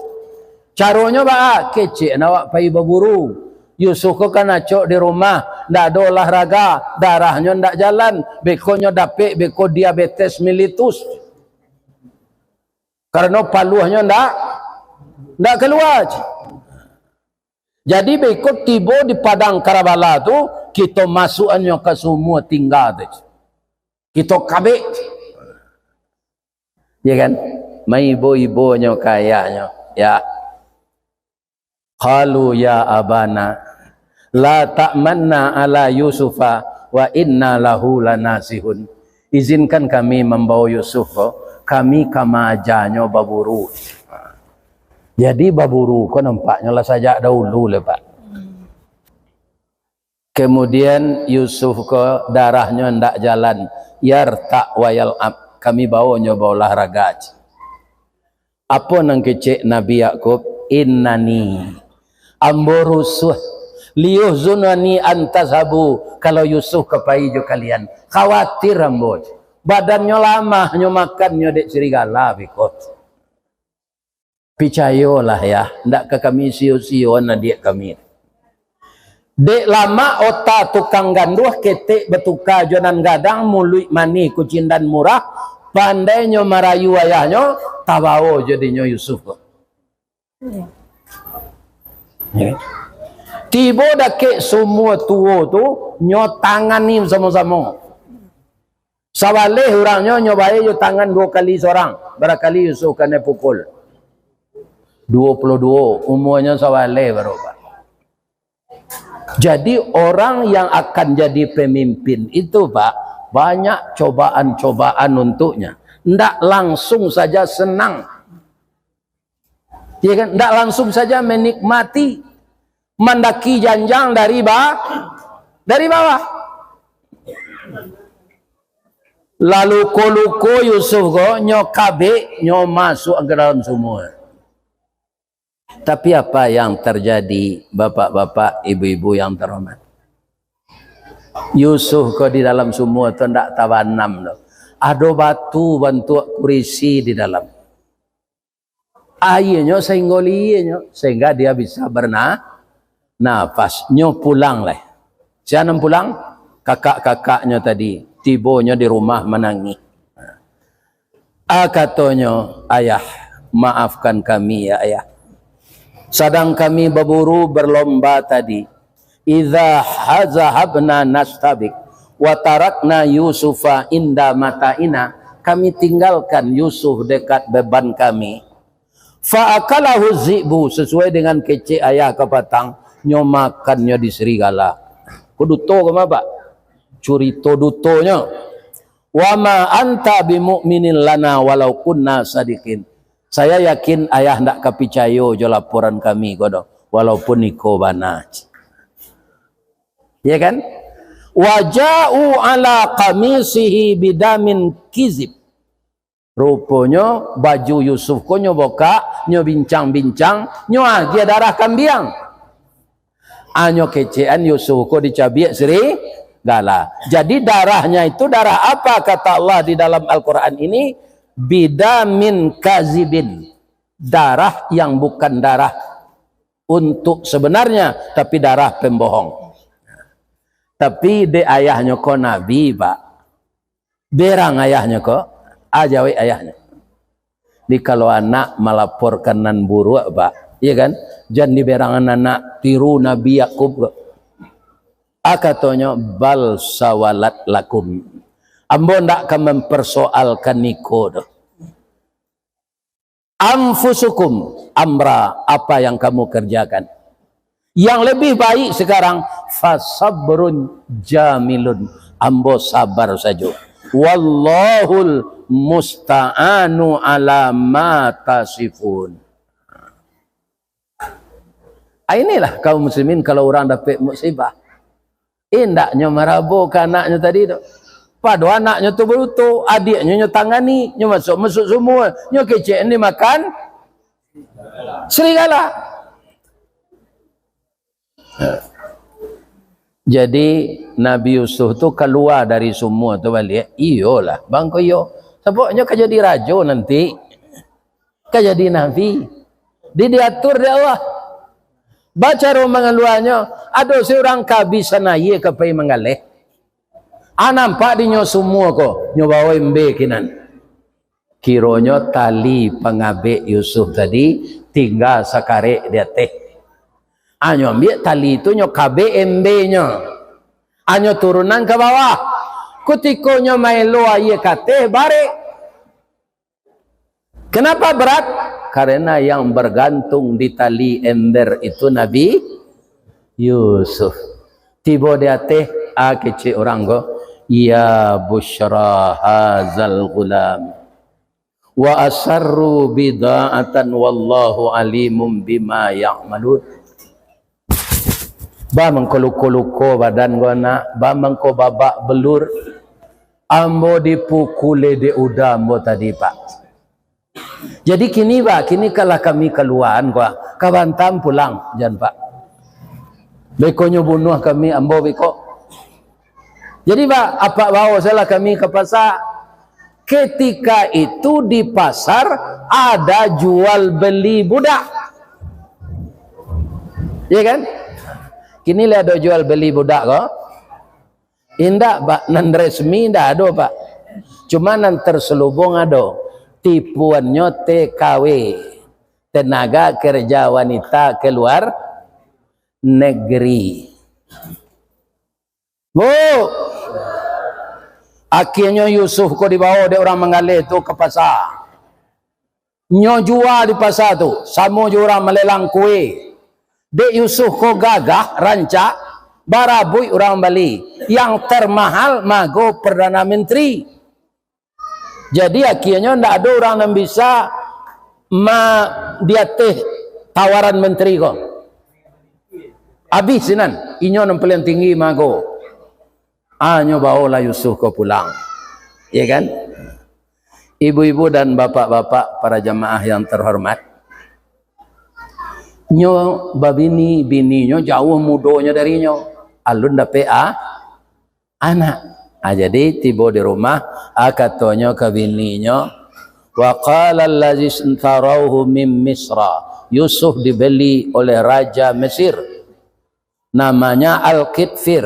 Caronyo baa? Kecek awak pai baburu. Yusuf ko kan acok di rumah, ndak ado olahraga, darahnyo ndak jalan, bekonyo dapek beko diabetes mellitus. Karano paluahnyo ndak, ndak kalua. Jadi, beko tibo di padang Karbala tu, kito masuakannyo ka sumua tingga tu. Kito kabek. Ya kan? Maibo-ibonyo ka ayahnyo. Ya. Qalu ya abana, la ta'manna ala Yusufa wa inna lahu lanasihun. Izinkan kami mambawo Yusuf ko, kami ka maajanyo baburu. Jadi, baburu ko nampaknyo lah sajak dahulu lai, Pak. Kemudian Yusuf ko darahnyo ndak jalan, yarta' wa yal'ab, kami bawonyo baolahraga. Apo nan kecek Nabi Yakub? Innani, ambo rusuah, liyuhzunani an tazhabu, kalau Yusuf ka pai jo kalian, khawatir ambo. Badannyo lamah, nyo makannyo dek serigala beko. Picayolah, yah, ndak ka kami sio-sioan adiak kami. Dek lamak ota tukang ganduah, ketek batuka jo nan gadang, muluik manih kucindan murah, pandainyo marayu ayahnyo, tabawo jadinyo Yusuf ko. Ya. Tibo dakek sumua tuo tu, nyo tangani samo-samo. Sabaleh urangnyo, nyo bae jo tangan duo kali sorang, barakali Yusuf kanai pukul. Duo puluah duo, umuanyo sabaleh baru, Pak. Jadi, orang yang akan jadi pemimpin itu, Pak, banyak cobaan-cobaan untuknya. Ndak langsung saja senang. Ya kan? Ndak langsung saja menikmati, mandaki janjang dari ba-, dari bawah. Lalu luko-luko Yusuf ko, nyo kabek, nyo masuak ka dalam sumua. Tapi apa yang terjadi, bapak-bapak, ibu-ibu yang terhormat? Yusuf ko di dalam sumua tu ndak tabanam tu. Ado batu bantuak kurisi di dalam. Aianyo sainggo lienyo, sehingga dia bisa berna-, nafas. Nyo pulang lai. Sia nan pulang? Kakak-kakaknyo tadi. Tibonyo di rumah manangih. Ah, katonyo, "Ayah, maafkan kami, ya Ayah. Sadang kami baburu berlomba tadi. Idza hazahabna nastabik, wa tarakna Yusufa inda mata'ina." Kami tinggalkan Yusuf dekat beban kami. Fa akalahu zi'bu, sasuai dengan kecek ayah kapatang, nyo makannyo di serigala. Ko duto ko mah, Pak? Curito dutonyo. "Wa ma anta bimu'minin lana walau kunna sadiqin." Saya yakin ayah ndak ka picayo jo laporan kami ko doh, walaupun iko bana. Ya kan? "Wa ja'u ala qamisihi bidamin kizib." Ruponyo baju Yusuf ko nyo bokak, nyo bincang-bincang, nyo agiah darah kambiang. Anyo kecekan Yusuf ko dicabiak serigala. Jadi darahnya itu darah apa kata Allah di dalam Al-Quran ini? "Bidamin kazibin." Darah yang bukan darah untuk sebenarnya, tapi darah pembohong. Tapi dek ayahnyo ko nabi, Pak. Berang ayahnyo ko, a jawek ayahnyo. Di kalau anak malaporkan nan buruak, Pak, iya kan? Jan diberangan anak, tiru Nabi Yakub ko. A katonyo, "Bal sawalat lakum." Ambo ndak ka mempersoalkan iko doh. "Anfusukum amra," apa yang kamu kerjakan. Yang lebih baik sekarang, "Fasabrun jamilun." Ambo sabar sajo. "Wallahul musta'anu ala ma tasifun." Ah, inilah kaum muslimin kalau urang dapek musibah. Indaknyo marabo ka anaknyo tadi tu. Pado anaknyo tu baruto, adiaknyo nyo tangani, nyo masuk-masuk sumua, nyo kecek dimakan serigala. Jadi, Nabi Yusuf tu kalua dari sumua tu baliak, iyolah, bangko iyo. Sabab nyo ka jadi rajo nanti, ka jadi nabi. Di, diatur dek Allah. Bacaro mangaluanyo, ado surang kabisan aia ka pai manggaleh. Ah, nampak dinyo sumua ko, nyo bawa embe kinan. Kironyo tali pangabek Yusuf tadi tingga sakarek di ateh. Ah, nyo ambiak tali tu, nyo kabek embenyo. Ah, nyo turunan ka bawah. Kutiko nyo maelo aia ka ateh, barek. Kenapa berat? Karena yang bergantung di tali ember itu Nabi Yusuf. Tibo di ateh, ah, kecek urang ko, "Ya busyra hazal gulam. Wa asarru bida'atan wallahu alimum bima ya'malun." Ba mangko luko-luko badan ko, nak, ba mangko babak belur. Ambo dipukuli dek uda ambo tadi, Pak. Jadi kini, Pak, kini kalah kami kaluaan, Pak. Ka Batam pulang, jan, Pak. Bekonyo bunuah kami, ambo beko. Jadi, Pak, apak bawo salah kami ka pasar. Ketika itu di pasar ada jual beli budak. Iya kan? Kini lah ada jual beli budak ko? Indak, Pak. Nan resmi indak ado, Pak. Cuma nan terselubung ado. Tipuannyo T K W. Tenaga kerja wanita ke luar negeri. Bu, akhirnyo Yusuf ko dibawa dek urang manggaleh tu ka pasar. Nyo jua di pasar tu, samo jo urang malelang kue. Dek Yusuf ko gagah, rancak, barabuik urang bali. Yang termahal mago Perdana Menteri. Jadi, akhirnyo ndak ado urang nan bisa ma-, di ateh tawaran menteri ko. Abih sinan, inyo nan paliang tinggi mago. Ah, nyo bawolah Yusuf ko pulang. Iya kan? Ibu-ibu dan bapak-bapak, para jamaah yang terhormat, nyo babini, bininyo jauh mudonyo dari nyo. Alun dapek a-, anak. Ah, jadi tibo di rumah, ah, katonyo ka bininyo, "Wa qala allazi istarauhu min Misra." Yusuf dibeli oleh raja Mesir. Namanya Al-Qitfir.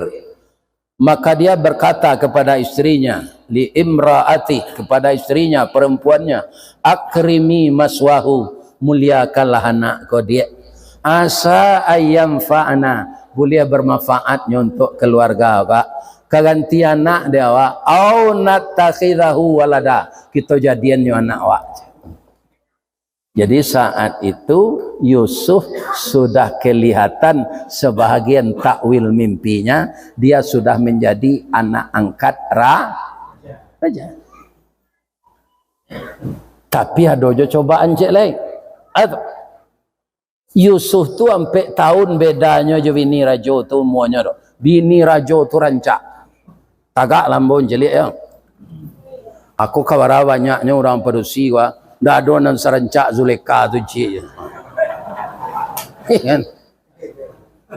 Maka dia berkata kepada istrinya, li imraati, kepada istrinya, perempuannya, "Akrimi maswahu, muliakanlah anak ko, Diak. Asa ayyamfa'ana, buliah bermanfaatnyo untuk keluarga awak. Ka ganti anak di awak, au nattakhidahu walada, kito jadiannyo anak awak." Jadi saat itu Yusuf sudah kelihatan sebahagian takwil mimpinya, dia sudah menjadi anak angkat ra-, raja. Tapi ado jo cobaan ciek lai. Ad-, Yusuf tu ampek taun bedanyo jo bini rajo tu umuanyo tu. Bini rajo tu rancak. Tagak lah ambo mancaliak yo. Aku ka bara banyaknyo urang padusi ko, ndak ado nan sarancak Zulekha tu ciek. Iyo kan?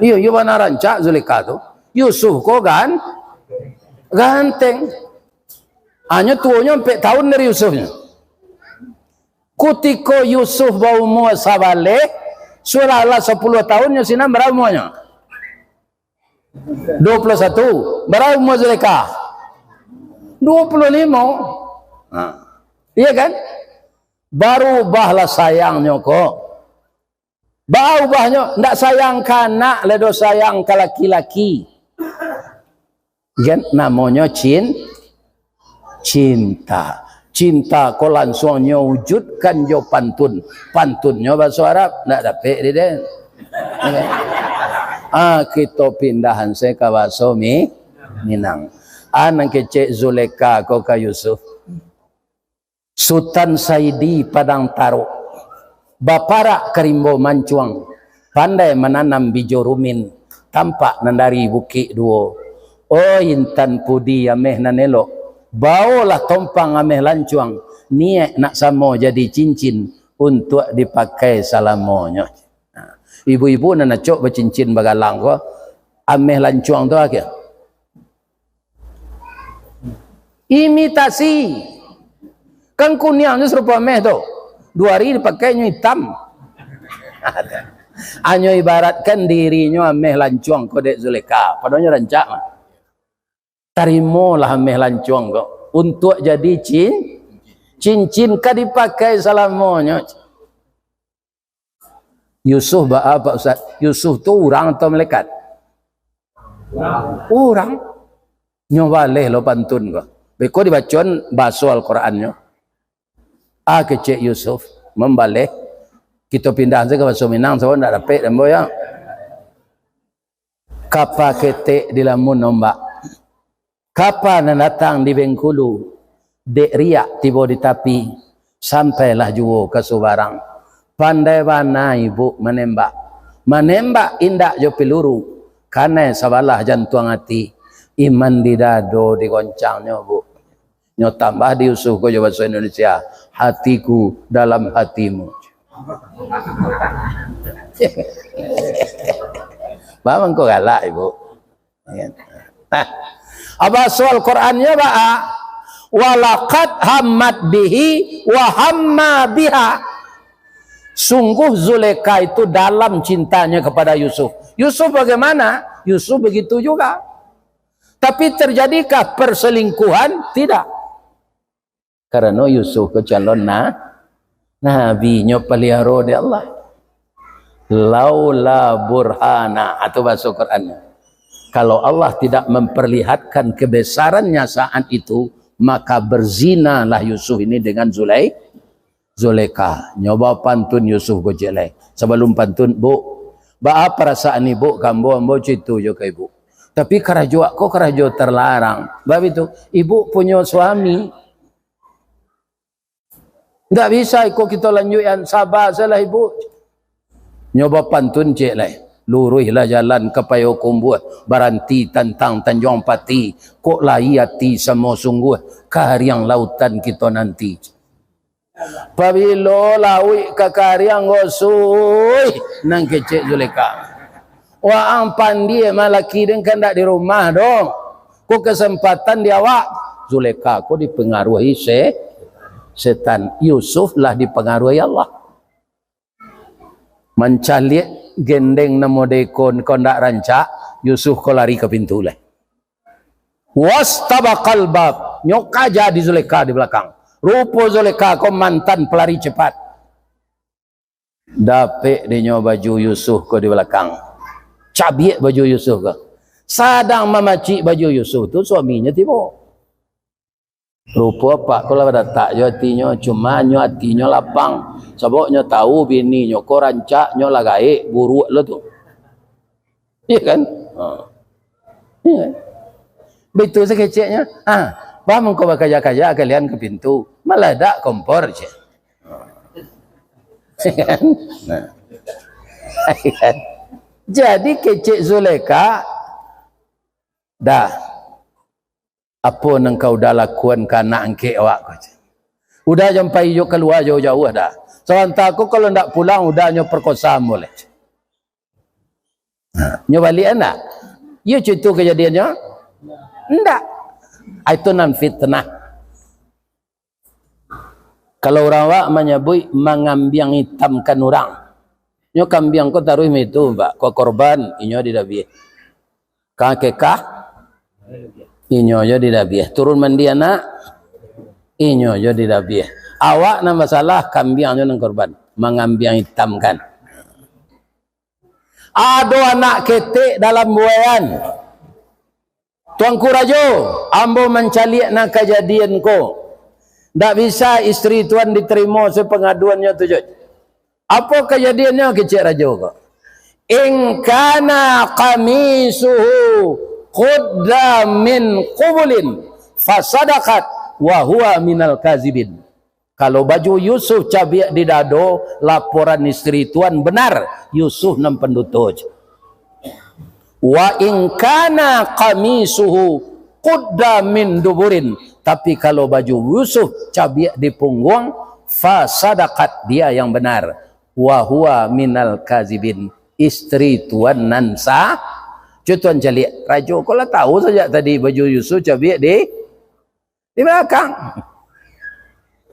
Iyo, iyo bana rancak Zulekha tu. Yusuf ko gan-, ganteng. Hanyo tuonyo ampek taun dari Yusufnyo. Kutiko Yusuf baumua sabaleh, sudah lah sapuluah taun nyo sinan bara umuanyo? Duo puluah satu. Bara umua Zulekha? Duo puluah limo. Ha. Iya kan? Barubahlah sayangnyo ko. Baa ubahnyo? Ndak sayang ka anak lai doh, sayang ka laki-laki. Kan namonyo cin-, cinta. Cinta ko lansuang nyo wujudkan jo pantun. Pantunnyo bahaso Arab, ndak dapek di den. Ah, kito pindahan se ka bahaso Mi-, Minang. Ah, nan kecek Zulekha ko ka Yusuf. Sutan Saidi Padang Tarok, baparak ka rimbo mancuang, pandai mananam bijo rumin, tampak nan dari Bukik Duo. Oi, intan pudi ameh nan elok, baolah tompang ameh lancuang, niaik nak samo jadi cincin untuak dipakai salamonyo. Nah, ibu-ibu nan acok bacincin bagalang ko, ameh lancuang tu akhia. Imitasi. Kan kuniang tu sarupo ameh tu. Duo hari dipakai nyo itam. Hanyo ibaratkan dirinyo ameh lancuang ko dek Zulekha. Padohal nyo rancak mah. Tarimolah ameh lancuang ko. Untuak jadi cin-, cincin ka dipakai salamonyo. Yusuf baa, Pak Ustaz? Yusuf tu urang atau malaikat? Urang. Nyo baleh lo pantun ko. Beko dibacoan bahaso Al-Qurannyo. Ah, kecek Yusuf mambaleh. Kito pindah sajo ka bahaso Minang, sabab ndak dapek den, Boy, yo. Kapa ketek dilamun ombak. Kapa nan datang di Bengkulu, dek riak tibo di tapi, sampailah juo ka subarang. Pandai bana ibuk manembak. Manembak indak jo piluru, kanai sabalah jantuang ati, iman di dado digoncangnyo, Buk. Nyo tambah di Yusuf ko jo bahaso Indonesia, "Hatiku dalam hatimu." Baa mangko galak, Ibuk? Nah, bahaso Al-Qurannyo baa? "Walaqad hammat bihi wa hamma biha." Sungguh Zulekha itu dalam cintanya kepada Yusuf. Yusuf bagaimana? Yusuf begitu juga. Tapi terjadikah perselingkuhan? Tidak. Karano Yusuf ko calon na-, nabi, nyo paliharo dek Allah. "Laula burhana," atu bahaso Qurannyo. Kalau Allah tidak memperlihatkan kebesarannya saat itu, maka berzinalah Yusuf ini dengan Zulai-, Zulekha. Nyo bapantun Yusuf ko ciek lai. Sabalum pantun, "Buk, baa parasaan ibuk ka ambo, ambo carito jo ka ibuk. Tapi karajo ko karajo terlarang." Baitu, ibuk punyo suami. Ndak bisa iko kito lanjuikan, saba sajolah, Ibuk. Nyo bapantun ciek lai. Luruihlah jalan ka Payokumbuah, baranti tantang Tanjuang Pati, kok lai ati samo sungguah, kariang lautan kito nanti. Pabilo lauik ka kariang, Gosuih, nan kecek Zulekha. Waang pandie mah laki den kan ndak di rumah doh. Ko kesempatan di awak. Zulekha ko dipengaruhi se-, setan. Yusuf lah dipengaruhi Allah. Mancaliak gendeng nan modeko ko ndak rancak, Yusuf ko lari ka pintu lai. Wastabaqal bab, nyo kaja di Zulekha di balakang. Rupo Zulekha ko mantan pelari cepat. Dapek dinyo baju Yusuf ko di balakang. Cabiak baju Yusuf ko. Sadang mamacik baju Yusuf tu, suaminyo tibo. Rupo apak ko lah badatak jo atinyo, cuma nyo atinyo lapang, sabab nyo tahu bininyo ko rancak, nyo lah gaek, buruak lo tu. Iya kan? Ha. Iya kan? Baitu sakeceknyo. Ah, bah mangko bakaja-kaja kalian ka pintu. Maladak kompor, cek. Iya kan? Nah. Iya kan? Jadi kecek Zulekha, dah. Apo nan ka Uda lakuan ka anak angkek awak ko, cek. Uda jan pai jo kalua jauah-jauah dah. Sabanta ko kalau ndak pulang, Uda nyo perkosa ambo lai, cek. Nah, nyo baliak ndak? Iyo, cek, itu kajadiannyo? Ndak. Ah, itu nan fitnah. Kalau urang awak manyabuik mangambiang itamkan urang. Nyo kambiang ko taruih maitu, Pak, ka korban, inyo didabiah. Ka akikah, inyo jo didabiah. Turun mandi anak, inyo jo didabiah. Awak nan basalah, kambiang jo nan korban. Mangambiang itamkan. Ado anak ketek dalam buaian. Tuanku Rajo, ambo mancaliak nan kajadian ko. Ndak bisa isteri tuan ditarimo sapangaduannyo tu, Joj. Apo kajadiannyo kecek Rajo ko? "In kana qamisuhu qudda min qubulin fasadaqat wa huwa minal kazibin." Kalau baju Yusuf cabiak di dado, laporan isteri tuan benar, Yusuf nan panduto, cek. "Wa in kana qamisuhu qudda min duburin." Tapi kalau baju Yusuf cabiak di pungguang, fasadaqat, dia yang benar. "Wa huwa minal kazibin." Isteri tuan nan sa-, cubo tuan caliak, Rajo ko lah tahu sajak tadi baju Yusuf cabiak di Di balakang.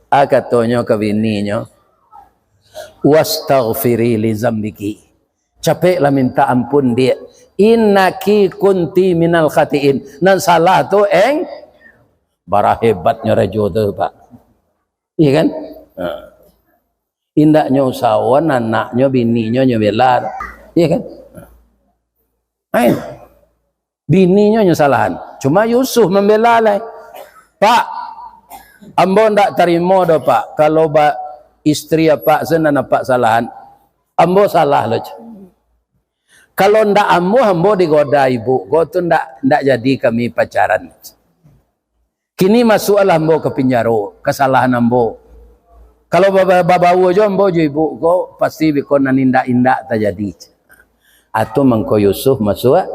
Ah, katonyo ka bininyo, "Wastaghfiri li zambiki." Capeklah minta ampun, Diak. "Innaki kunti minal khatiin." Nan salah tu, eng. Bara hebatnyo rajo tu, Pak. Iya kan? Ha. Indaknyo usahoan anaknyo, bininyo nyo bela. Iya kan? Main. Bininyo nyo salahan. Cuma Yusuf mambela lai. "Pak, ambo ndak tarimo doh, Pak, kalau ba-, istri apak se nan apak salahan. Ambo salah lo, cek. Kalau ndak ambo, ambo digoda ibu ko tu ndak, ndak jadi kami pacaran. Kini masuaklah ambo ka pinjaro, kasalahan ambo. Kalau ba-, ba-, babaua jo ambo jo ibu ko, pasti biko nan indak-indak tajadi." Atu mangko Yusuf masuak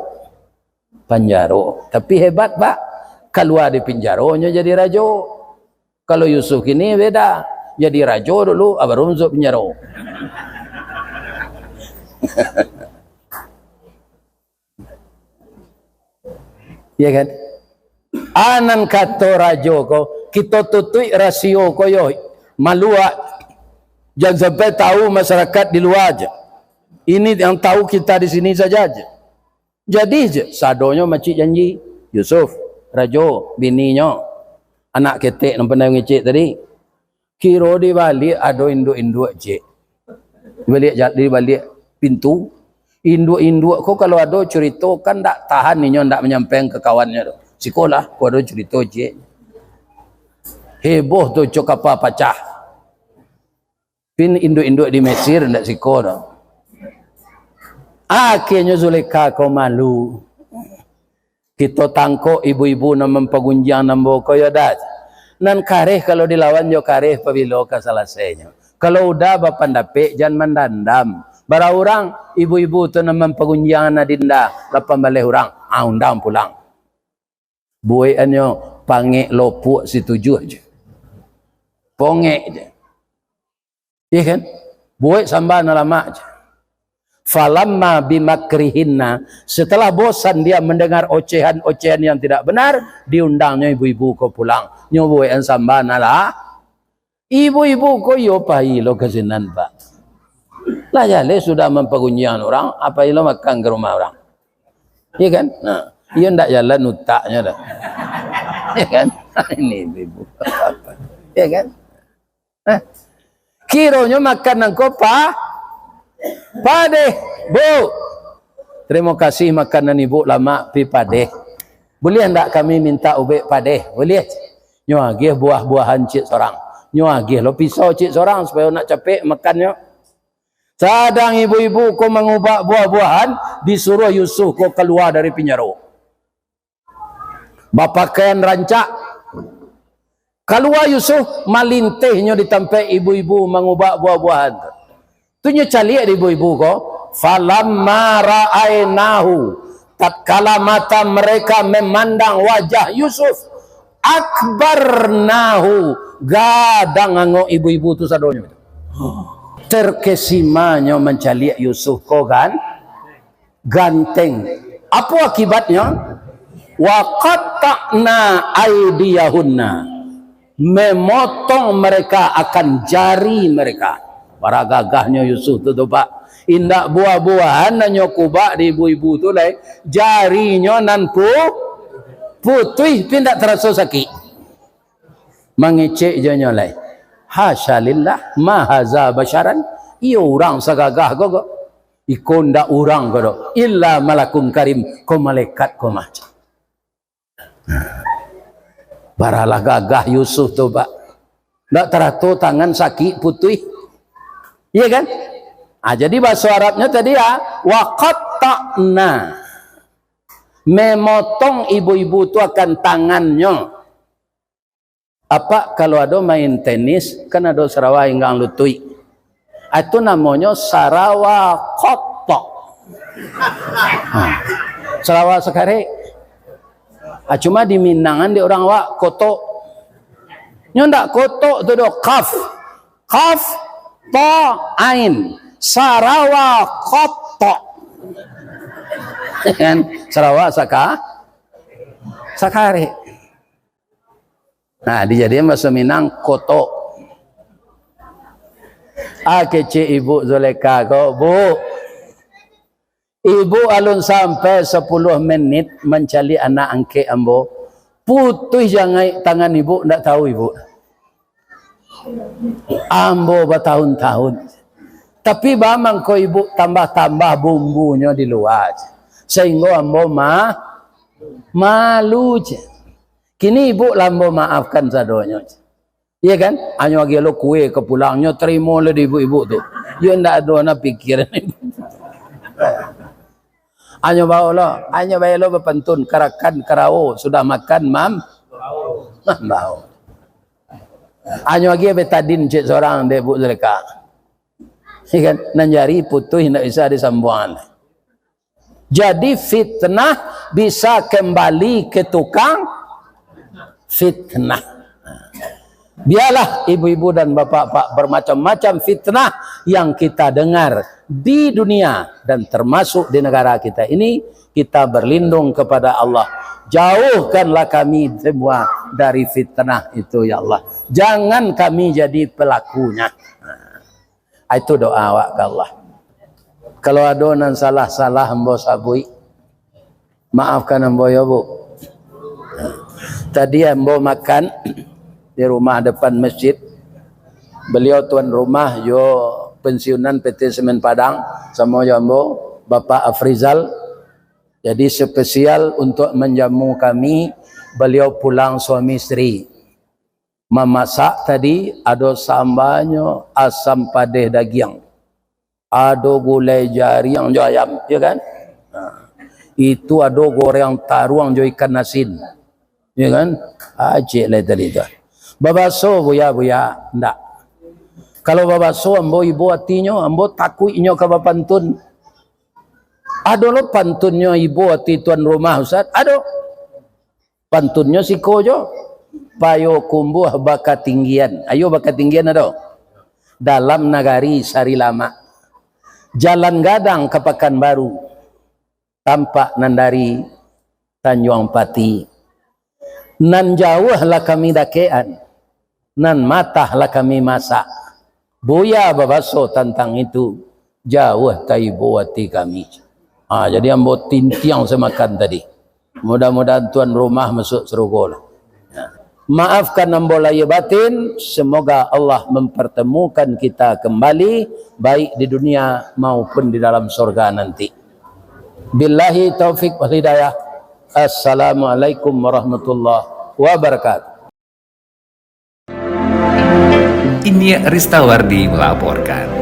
panjaro. Tapi hebat, Pak. Kalua di pinjaro nyo jadi rajo. Kalau Yusuf kini beda. Jadi rajo dulu, ah, baru masuak pinjaro. Ya kan? Anan kato rajo ko, kito tutuik rasio ko yo, maluak. Jan sampai tahu masyarakat di lua aja. Ini yang tahu kita di sini saja aja. Jadi je, sadonyo macik janji. Yusuf, rajo, bininyo, anak ketek nan pandai ngecek tadi. Kiro di baliak ado induak-induak, cek. Di baliak ja-, di baliak pintu. Induak-induak ko kalau ado curito kan ndak tahan inyo ndak manyampaikan ka kawannyo tu. Sikolah, ko ado curito, cek. Heboh tu cok kapa pacah. Pin induak-induak di Mesir ndak siko tu. Akhirnyo Zulekha ko malu. Kito tangkok ibu-ibu nan mampagunjiang ambo ko yo dah. Nan kareh kalau dilawan jo kareh, pabilo ka salasainyo? Kalau Uda bapandapek, jan mandandam. Bara urang ibu-ibu tu nan mampagunjiang Adinda, lapan baleh urang. Ah, undang pulang. Buekannyo pangek lopuak situjuah je. Pongek je. Iya kan? Buek samba nan lamak je. "Falamma bimakrihinna," setelah bosan dia mendengar ocehan-ocehan yang tidak benar, diundangnyo ibu-ibu ko pulang. Nyo buekan samba nan la-, ibu-ibu ko iyo pai lo ka sinan, Pak. Lah jaleh sudah mampagunjiang urang, apo ilo makan ka rumah urang. Iya kan? Nah, iyo ndak jalan utaknyo dah. Iya kan? Ini ibu-ibu. Iya kan? Eh, kironyo makan nangko pa-, padeh, Bu. Terima kasih makanan Ibu lamak pi padeh. Boleh ndak kami minta ubek padeh? Boleh. Nyo agiah buah-buahan ciek sorang. Nyo agiah lo pisau ciek sorang, supayo nak capek makannyo. Sadang ibu-ibu ko mangubak buah-buahan, disuruah Yusuf ko kalua dari pinjaro. Bapakaian rancak. Kalua Yusuf, malintihnyo di tampek ibu-ibu mangubak buah-buahan tu. Tu nyo caliak di ibu-ibu ko, "Falamma ra'ainahu," tatkala mata mereka memandang wajah Yusuf, "akbarnahu," gadang angok ibu-ibu tu sadonyo. Terkesimanya mancaliak Yusuf ko kan, ganteng. Apo akibatnyo? "Wa qatta'na aidiyahunna," memotong mereka akan jari mereka. Bara gagahnyo Yusuf tu, tu, Pak. Indak buah-buahan nan nyo kubak di ibu-ibu tu lai, jarinyo nan pu-, putuih, pi indak taraso sakik. Mangecek jo nyo lai, "Hasya lillah, ma haza basyaran." Iyo urang sagagah ko, ko. Iko ndak urang ko doh, "illa malakun karim," ko malaikat ko mah. Baralah gagah Yusuf tu, Pak. Ndak tarato tangan sakik putuih. Iya kan? Ah, jadi bahaso Arabnya tadi ya, "Wa qatta'na." Memotong ibu-ibu tu akan tangannyo. Apak, kalau ado main tenis, kan ado sarawa inggang lutuik. Ah, itu namonyo sarawa kotok. Ha. Sarawa sakarek. Ah, cuma di Minangan di urang awak kotok. Nyo ndak kotok tu doh, kaf. Kaf, ta, ain. Sarawa kotok. Kan? Sarawa saka-, sakarek. Nah, dijadian bahaso Minang, kotok. Ah, kecek Ibu Zuleka ko, "Bu, Ibu alun sampai sapuluah menit mancaliak anak angkek ambo. Putuih jangaik tangan Ibu, ndak tahu Ibu. Ambo batahun-tahun." Tapi baa mangko Ibu tambah-tambah bumbunyo di lua, sahinggo ambo ma-, malu, cek. Kini Ibu lah ambo maafkan sadonyo, cek. Iya kan? Hanyo agiah lo kue ka pulang, nyo tarimo lo di ibu-ibu tu. Yo ndak ado nak pikiran. Hanyo bao lo, hanyo bae lo bapantun, karakan karao, sudah makan mam-, mambao. Hanyo agiah betadin cek sorang dek Bu Zuleka. Iya kan? Nan jari putuih ndak bisa disambuangan. Jadi fitnah bisa kembali ke tukang fitnah. Biarlah ibu-ibu dan bapak-bapak, bermacam-macam fitnah yang kita dengar di dunia dan termasuk di negara kita ini, kita berlindung kepada Allah. Jauhkanlah kami semua dari fitnah itu, ya Allah. Jangan kami jadi pelakunya. Ah, itu doa awak ka Allah. Kalau ado nan salah-salah ambo sabuik, maafkan ambo yo, Bu. Tadi ambo makan di rumah depan masjid. Beliau tuan rumah yo pensiunan P T Semen Padang, samo jo ambo, Bapak Afrizal. Jadi spesial untuk menjamu kami, beliau pulang suami isteri. Mamasak tadi, ado sambanyo, asam padeh dagiang, ado gulai jariang jo ayam, ya kan? Ha. Itu ado goreng taruang jo ikan asin, ya kan? Acik lai tadi tu. Babaso, Buya, Buya, ndak. Kalau babaso, ambo ibo atinyo, ambo takuik inyo ka bapantun. Ado lo pantunnyo ibo ati tuan rumah, Ustaz? Ado. Pantunnyo siko jo, Payokumbuah Bakatinggian. Ayo Bakatinggian ado. Dalam nagari Sarilamak. Jalan gadang ka Pakanbaru. Tampak nan dari Tanjuang Pati. Nan jauah lah kami dakekan. Nan matah lah kami masak. Buya babaso tantang itu, jauah taibo ati kami. Ha, jadi ambo tintiang samakan tadi. Mudah-mudahan tuan rumah masuk sarugo lah. Ya. Maafkan ambo lahir batin, semoga Allah mempertemukan kita kembali, baik di dunia maupun di dalam sorga nanti. Billahi taufik wal hidayah. Assalamualaikum warahmatullahi wabarakatuh. Iniak Ristawardi melaporkan.